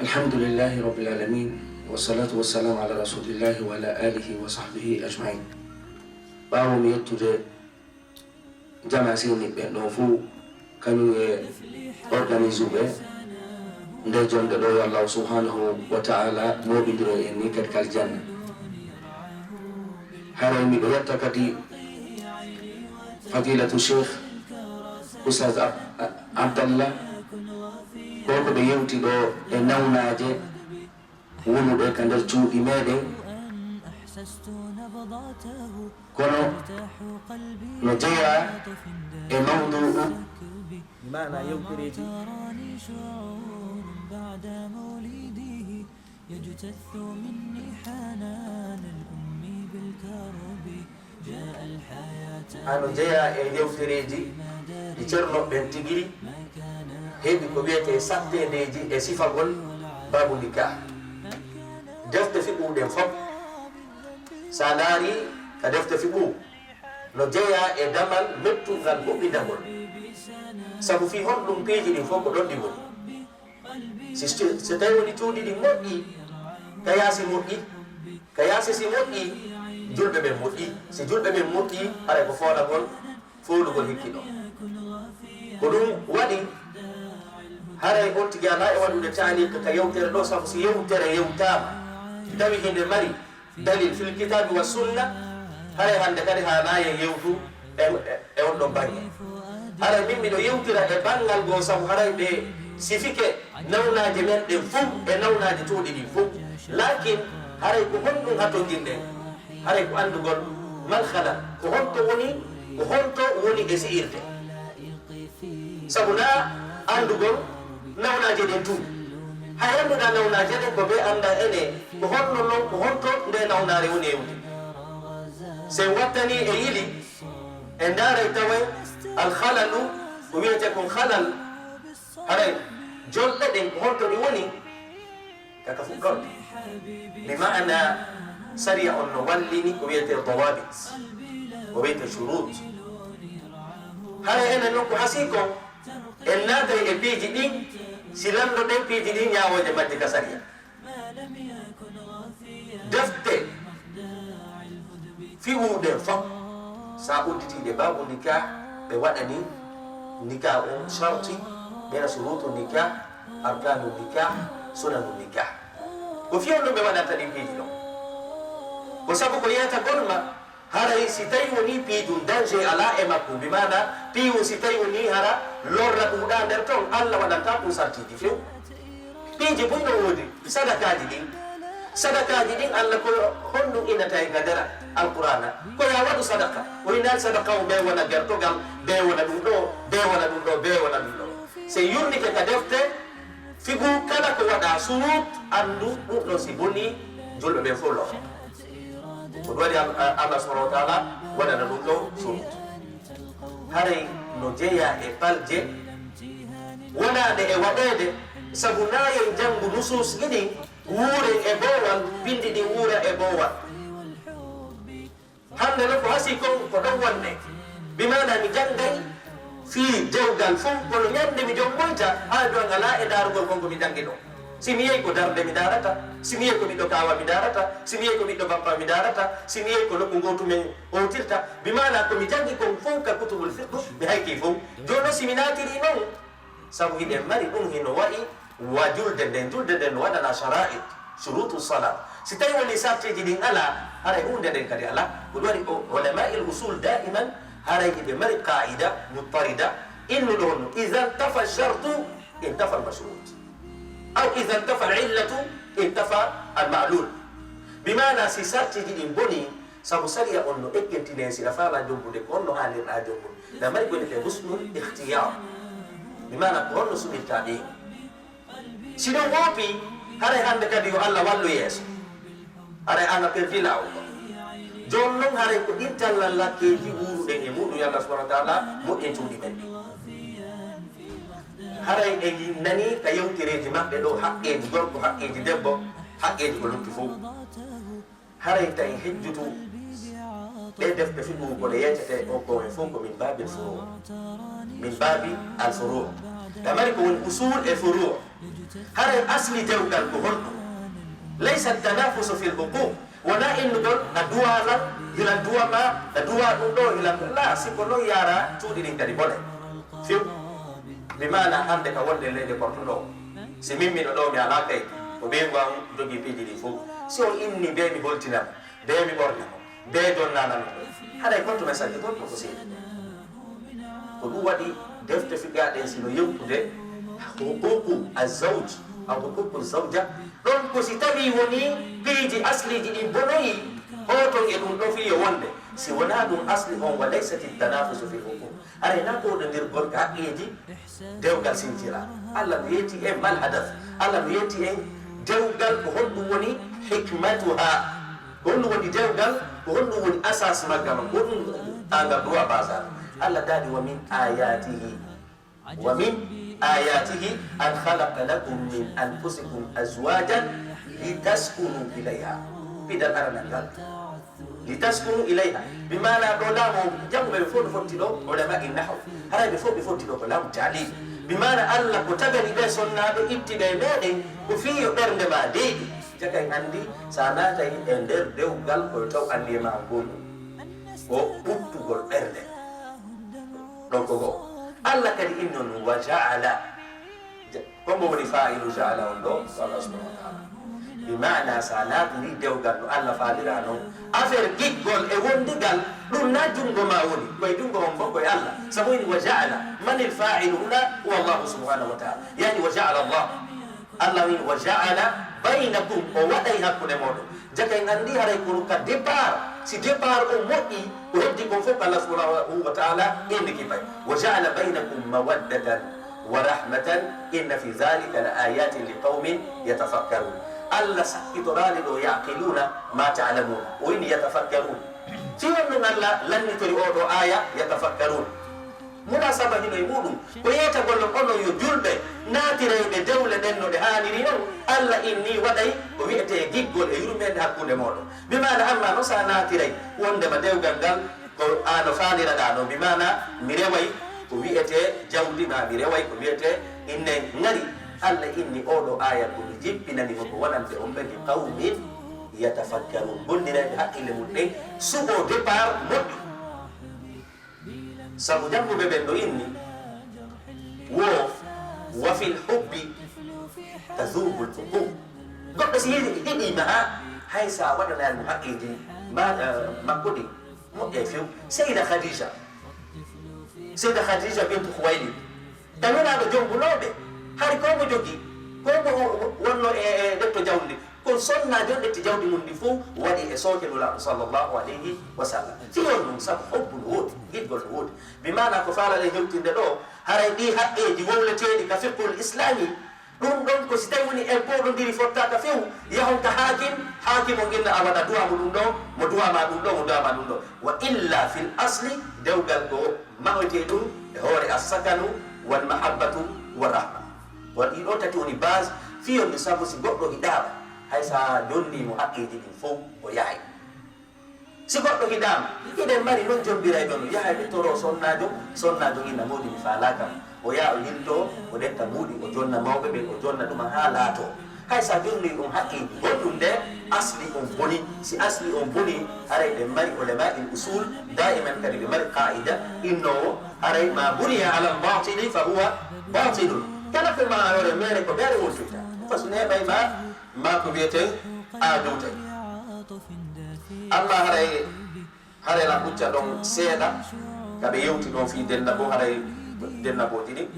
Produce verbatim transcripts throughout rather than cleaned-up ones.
Alhamdulillahi Rabbil Alamin, wassalatu wassalamu ala Rasulillahi wa ala alihi wa sahbihi ajmain. Ɓaawo mi yettude jama seni ɓen ɗon fow, kañum e organise ɓe nde jonde ɗo, yo Allahu subhanahu wa ta'ala mooɓindiro en ni kadi kal janna. Haray miɗo yetta kadi Fadilatu Cheikh Oustaz Ab-, Abdallah, ko ko ɓe yewti ɗo e nawnaaje wonuɗe ka nder cuuɗi meɗen, kono no jeyaa e mawdu'u, maana yewtereeji. Ano jeyaa e yewtereeji ɗi Ceerno ɓen tigiri, heɓi ko wiyetee satteendeeji e sifagol baabu nikah. Defte fiqhu ɗen fof, sa ndaari ka defte fiqhu, no jeyaa e damal mettungal huɓɓindagol. Sabu fii honɗum piiji ɗin fof ko ɗon ɗi woni. Si, si, si tawi woni cuuɗi ɗi moƴƴi, ka yaasi moƴƴi, ka yaasi si moƴƴi, julɓe ɓen moƴƴi. Si julɓe ɓen moƴƴi, haray ko foolagol, foolugol hikki ɗon. Ko ɗum waɗi, haray on tigi alaa e waɗude taaliq ka yewtere ɗo, sabu si yewtere yewtaama, tawi hinde mari dalil fil kitabi wa sunna, haray hannde kadi haanaa en yewtu e, e, e on ɗon baŋŋe. Haray min miɗo yewtira e baŋŋal goo, sabu haray ɓe sifike nawnaaje men ɗen fow e nawnaaje cuuɗi ɗin fow. Laakin haray ko honɗum hatonjinɗen? Haray ko anndugol mal khalal, ko honto woni, ko honto woni e si'irde. Sabu na anndugol nawnaaje ɗen tun. Hay annduɗaa nawnaaje ɗen ko bee annda ene ko honno non, ko honto nde nawnaare woni e woni. Si en wattanii e yili, en ndaaray taway alkhalalu, ko wiyetee kon khalal, haray jolɗe ɗen ko honto ɗi woni? Kaka fuɗɗorde. Bi ma'ana sariya on no wallini ko wiyetee dawabit, ko wiyetee shurut. Haray enen non ko hasii kon, en naatay e piiji ɗin, si lanndoɗen piiji ɗin ñaawooje majji ka sariya. Defte fiqhu ɗen fof, sa udditiiɗe baabu nikah, ɓe waɗani nikah on sharti, ɓena shurutu nikah, arkanu nikah, sunanu nikah. Ko fii honɗum ɓe waɗanta ɗin piiji ɗon? Ko sabu ko yeetagol ma, haray si tawi wonii piijun danger alaa e makko, bi maana piiwu si tawi wonii hara lorra ɗuuɗaa nder ton, Alla waɗantaa ɗum sartiiji few. Piiji buy no woodi, sadakaaji ɗin. Sadakaaji ɗin, Alla ko honɗum innata e ka nder Alqur'aana? Ko yaa waɗu sadaka. O innaali sadaka o bee wona gertogal, bee wona ɗum ɗoo, bee wona ɗum ɗoo, bee wona ɗum ɗoo. Si yurnike ka defte fiqhu, kala ko waɗaa surut, anndu ɗum ɗon si bonii, julɓe ɓen fow lorra. Ko ɗum waɗi Al-, Allah subhanahu wa ta'ala waɗana ɗum ɗon surut. Haray no jeyaa e palje wonaaɗe e waɗeede, sabu na en janngu nusuus ɗin, wuuren e boowal, binndi ɗin wuura e boowal. Hannde non ko hasii kon ko ɗon wonde. Bi maana mi janngay fii dewgal fow, kono ñande mi jommoyta, haaju an alaa e ndaarugol kon ko mi janngi ɗon. Si mi yehi ko darnde mi ndaarata, si mi yehi ko ɓiɗɗo kaawa mi ndaarata, si mi yehi ko ɓiɗɗo bappa mi ndaarata, si mi yehi ko nokku ngootu men ootirta, bi maana ko mi janngi kon fow ka kutubul fiqh, mi hayti fow. Jooni non si mi naatiri non, sabu hiɗen mari ɗum hino wa'i wa julde nden. Julde nden no waɗana shara'it, shurutu salat. Si tawi woni sartiji ɗin alaa, haray huunde nden kadi alaa. Ko ɗum waɗi o, ulama'il usul da'iman, haray hiɓe mari qa'ida muttarida, innuɗo honno, "Idha intafa shartu, intafa al-mashrut." Aw idha intafa al-illatu, intafa al-ma'lul. Bi maana si sartiji ɗin boni, sabu sariya on no ekkentine, si a faalaa jombude, ko honno haalirɗaa jombude? Na mari ko wiyetee husnul ikhtiyar. Bi maana ko honno suɓirtaa ɓe? Si ɗum woopii, haray hannde kadi yo Allah wallu yeeso. Haray an a perdi laawol ngol. Jooni non haray ko ɗin tallallakkeeji wuuruɗen e muɗum, yo Allah subhanahu wa ta'ala moƴƴin cuuɗi men ɗin. Haray en nanii ka yewtereeji maɓɓe ɗoo, haqqeeji gorko, haqqeeji debbo, haqqeeji ko lutti fow. Haray tawi hejjutu ɗee defte fiqhu ko ɗe yeccetee o ko en fow ko min baabil furu'. Min baabi al furu'. Ɗa mari ko woni usul e furu'. Haray asli dewgal ko honɗum? Laysa tanafusu fil huquq. Wona innugol na duwa lan, hilan duwa ma, na duwa ɗum ɗo, hilan ɗum. La, si ko non yara cuuɗi ɗin kadi bone. Few. Bi maana hannde ka wonde leyɗe korto ɗo. Si min miɗo ɗo mi alaa kay, ko ɓeyngu an jogii piiji ɗin fow. Si on inni bee mi holtina mo, bee mi ɓorna mo, bee jonnana mo. Haray kontu men sakki kontu ko seedi. Ko ɗum waɗi defte fiqaa ɗen sino yewtude huququ azawj aw huququ zawja, ɗon ko si tawi woni piiji asliiji ɗin bonoyi, hoton e ɗum ɗo fii yo wonde. Si wonaa ɗum asli on, wa laysati tanafusu fil huquq. Haray na koɗondirgol ka haqqeeji dewgal sintira. Allah no yetti en mal hadas. Allah no yetti en dewgal ko honɗum woni hikmatuha. Ko honɗum woni dewgal, ko honɗum woni asas maggal, ko honɗum angal duwa basal. Allah daali wa min ayatihi. Wa min ayatihi an khalaqa lakum min anfusikum azwajan litaskunu ilayha. Pidal aranal ngal. Litaskunu ilayha. Bi maana ɗo laamu jannguɓe ɓe fof no fotti ɗo, ulama in nahaw. Haray ɓe fof ɓe fotti ɗo ko laamu taalil. Bi maana Allah ko tagani ɓe sonnaaɓe itti ɓe meɗen ko fii yo ɓernde ma deeƴu. Jaka en anndi sa naatay e nder dewgal ko yo taw anndi e ma ngol ko ɓuttugol ɓernde. Ɗon ko goo. Allah kadi inni on wa ja'ala. Ja-, ko mo woni faa'ilu ja'ala on ɗo? Ko Allah subhanahu wa ta'ala. Bi maana sa naatiri dewgal no Allah faalira non. Affaire giggol e wondigal, ɗum na junngo ma woni. Koye junngo on fof koye Allah. Sabu inni wa ja'ala. Manil faa'ilu huna? Huwa Allah subhanahu wa ta'ala. Yani wa ja'ala Allah. Allah wi'i, "Wa ja'ala baynakum," o waɗay hakkunde mooɗon. Jaka en anndi haray kono ka départ, si départ on moƴƴi, ko heddi kon fof ko Allah subhanahu wa ta'ala inniki pay. "Wa ja'ala baynakum mawaddatan wa rahmatan, inna fi dhalika la ayatin li qawmin yatafakkarun." Allah sakkitoraali ɗo yaqiluna ma ta'lamuna. O inni yatafakkarun. Si honɗum Allah lannitori oo ɗoo aaya yatafakkarun? Munasaba hino e muɗum. Ko yeetagol on onon yo julɓe, naatirayɓe dewle ɗen no ɗe haaniri non. Allah inni waɗay ko wi'etee giggol e yurmeende hakkunde mooɗon. Bi maana amma non sa naatiray wondema dewgal ngal ko a no faaliraɗaa non. Bi maana mi reway ko wi'etee jawdi ma mi reway ko wi'etee inne ngari. Allah inni oo ɗoo aaya ko mi jippinani mo ko wonande on ɓe li qawmin yatafakkarun. Gondirayɓe haqqille mum ɗen suɓoo départ moƴƴo. Sabu jannguɓe ɓen no inni, wo, "Wa fil hubbi tadhubul uqul." Goɗɗo si yiɗi, yiɗi ma haa, hay sa waɗanaali mo haqqeeji ma, eh, makko ɗin, moƴƴay few. Seyda Khadija, Seyda Khadija bintu Khuwaylid, ka Nulaaɗo jonngunooɓe, hari ko mo jogi, ko mo wonno e, e lepto jawdi, kono sonnaajo on ƴetti jawdi mum ndi fof waɗi e sooke Nulaaɗo sallallahu alayhi wa sallam. Fii honɗum? Sabu hubbu no woodi, giggol no woodi. Bi maana ko faalalen hewtinde ɗo, haray ɗii haqqeeji wowleteeɗi ka fiqhul islami, ɗum ɗon ko si tawi woni en pooɗondiri fottaaka few, yahon ka haakim, haakim on inna a waɗa duwa mo ɗum ɗo, mo duwa ma ɗum ɗo, mo duwa ma ɗum ɗo. Wa illa fil asli, dewgal ko mahoytee ɗum e hoore as-sakanu wal mahabbatu wa rahma. Won ɗii ɗoo tati woni base, fii on sabu si goɗɗo hiɗaama, hay sa jonni mo haqqeeji ɗin fow, o yahay. Si goɗɗo hiɗaama, hiɗen mari non jommbirayɓe no yahay ɓe toroo sonnaajo, sonnaajo inna moodi mi faalaaka mo. O yaha o yiltoo, o ƴetta mbuuɗi, o jonna mawɓe ɓen, o jonna ɗuma haa laatoo. Hay sa jonni ɗum haqqeeji goɗɗum nde asli on boni. Si asli on boni, haray ɓe mari ulama il usul, daiman kadi ɓe mari qaida innoowo, haray ma buniya alal batili fa huwa batilun. Kala ko ma hoore mere ko mere wontoyta. Fasu neɓay ma, ma ko wiyete aadowtay. Amma haray Haray na hucca ɗon seeɗa, ka ɓe yewti ɗon fii dennabo, haray dennabooji ɗin.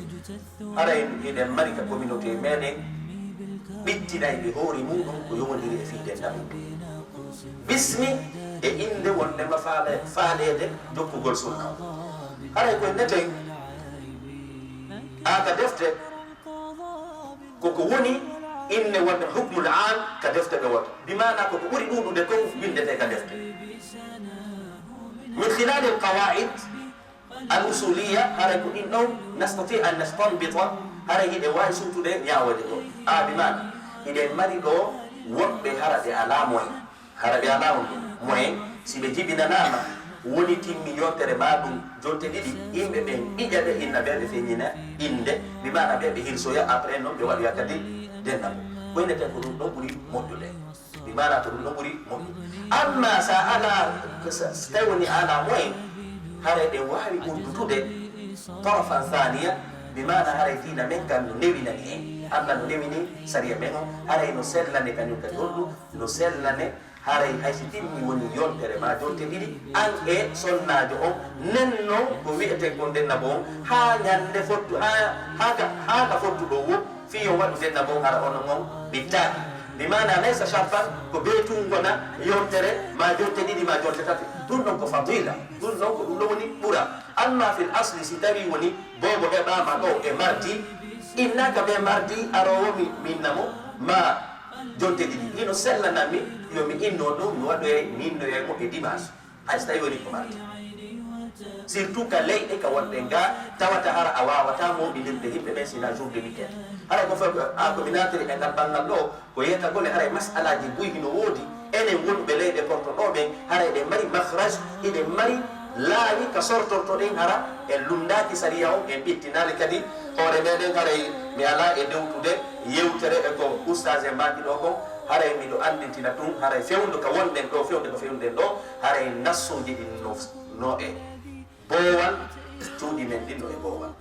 Haray hiɗen mari ka communauté meɗen, ɓittinayɓe hoore muɗum ko yowondiri e fii dennabo. Bismi e innde wonde ma faale-, faaleede jokkugol sunna. Haray koye neten, a ka defte, Ko ko woni inne wonde hukmul am ka defte ɓe woto. Bi maana ko ko ɓuri ɗuuɗude kon winndetee ka defte. Min khilal al qawaid al usuliya, haray ko ɗin ɗon nastati an nastanbita, haray hiɗe waawi suutude ñaawoje ɗo. A bi maana, hiɗen mari ɗo woɓɓe hara ɓe alaa moyen. Hara ɓe alaa on moyen, si ɓe jibinanaama, Woni timmi yontere ma ɗum jonte ɗiɗi, yimɓe ɓen ɓiƴa ɓe inna ɓe ɓe feññina innde, bi maana ɓe ɓe hirsoya, après noon ɓe waɗoya kadi dennabo. Ko inneten ko ɗum ɗon ɓuri moƴƴude. Bi maana ko ɗum ɗon ɓuri moƴƴude. Amma sa ala, sa, sa tawi woni ala moyen, haray ɗe waawi uddutude tarafan thaniya, bi maana haray diina men kan no newinani en. Anna no newini sariya men on, haray no sellane kañum kadi on ɗum, no sellane haray hay si timmi woni yontere ma jonte ɗiɗi, an e sonnaajo on, nen non ko wi'eten kon dennabo on, haa ñande fottu, haa, haa ka, haa ka fottu ɗo wo, fii yo waɗu dennabo on, hara onon on ɓittaaki. Bi maana laysa shartan ko bee tun wona yontere ma jonte ɗiɗi ma jonte tati. Ɗum ɗon ko fadila. Ɗum ɗon ko ɗum ɗon woni ɓura. Amma fil asli, si tawi woni boobo heɓaama ɗo e mardi, innaka bee mardi aroowo mi, mi inna mo ma jonte ɗiɗi. Hino sellanammi yo mi inno ɗum, mi waɗoyay, mi innoyay mo e dimanche. Hay so tawi woni ko mardi. Surtout ka leyɗe ka wonɗen ga, tawata hara a waawata mawɗinirde yimɓe ɓen sina jour de weekend. Hara ko fof, a ko mi naatiri e ngal banngal ɗo, ko yeetagol e haray masalaaji buy hino woodi. Enen wonɓe leyɗe korto ɗo ɓen, haray ɗe mari makhraj, hiɗe mari laawi ka sortortoɗen hara en lunndaaki sariya on, en ɓittinaali kadi hoore meɗen. Haray mi alaa e dewtude yewtere e ko ustaas en maaki ɗo kon, haray miɗo anndintina tun, haray fewndo ka wonɗen ɗo, fewndo ka fewndo ɗen ɗo, haray nassuuji ɗin no, no e boowal, cuuɗi men ɗin no e boowal.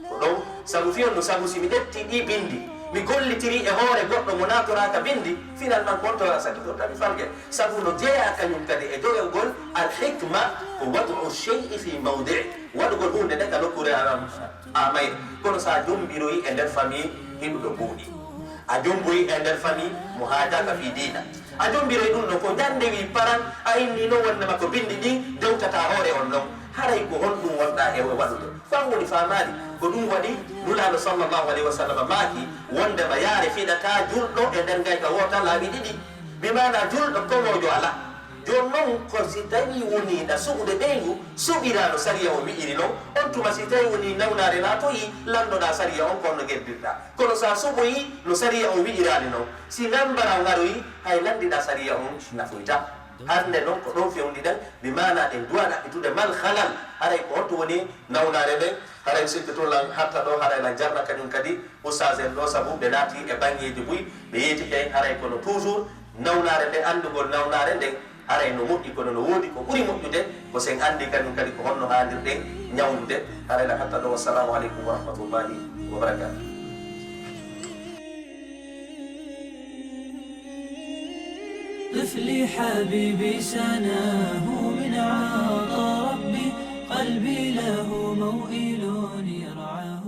Ko ɗon sabu fii on no sabu si mi ƴetti ɗi binndi, mi gollitiri e hoore goɗɗo mo naatoraaka binndi, finalement ko on tawata sakkitorta mi falge. Sabu no jeyaa kañum kadi e joyagol al hikma, ko wadu shay'i fi mawdi'i, waɗugol huunde nde ka nokkuure a, a mayre. Kono so a jombiroyi e nder famille hiɗuɗo buuɗi, a jomboyi e nder famille mo haajaaka fii diina, a jombiroy ɗum ɗo ko ñande wi paran, a inni noon wondema ko binndi ɗin dewtata hoore on ɗon. Haray ko honɗum wonɗa e waɗude? Ko an woni faamaali. Ko ɗum waɗi Nulaaɗo sallallahu alayhi wa sallam maaki wondema yaare fiɗata julɗo e nder ngayka woota laabi ɗiɗi. Bi maana julɗo koŋoojo alaa. Jooni non ko si tawi woni na suɓude ɓeyngu, suɓiraa no sariya o wi'iri non, on tuma si tawi woni nawnaare laatoyi, landoɗaa sariya on ko honno gerdirɗaa. Kono so a suɓoyi no sariya on wi'iraali non, si nambara ngaroyi, hay lanndiɗaa sariya on nafoyta. Hannde non ko ɗon fewndiɗen, bi maana ɗen duwa ɗaɓɓitude mal halal, haray ko honto woni nawnaare nden, haray sikki tun lan hatta ɗo, haray lan jarna kañum kadi ustaas en ɗo, sabu ɓe naati e baŋŋeeji buy, ɓe yeetike en, haray kono toujours nawnaare nden, anndugol nawnaare nden, haray no moƴƴi, kono no woodi ko ɓuri moƴƴude, ko sen anndi kañum kadi ko honno haanirɗen ñawlude. Haray lan hatta ɗo, wassalamu aleykum wa rahmatullahi wa barakatuh. طفلي حبيبي سناه من عطا ربي، قلبي له موئل يرعاه.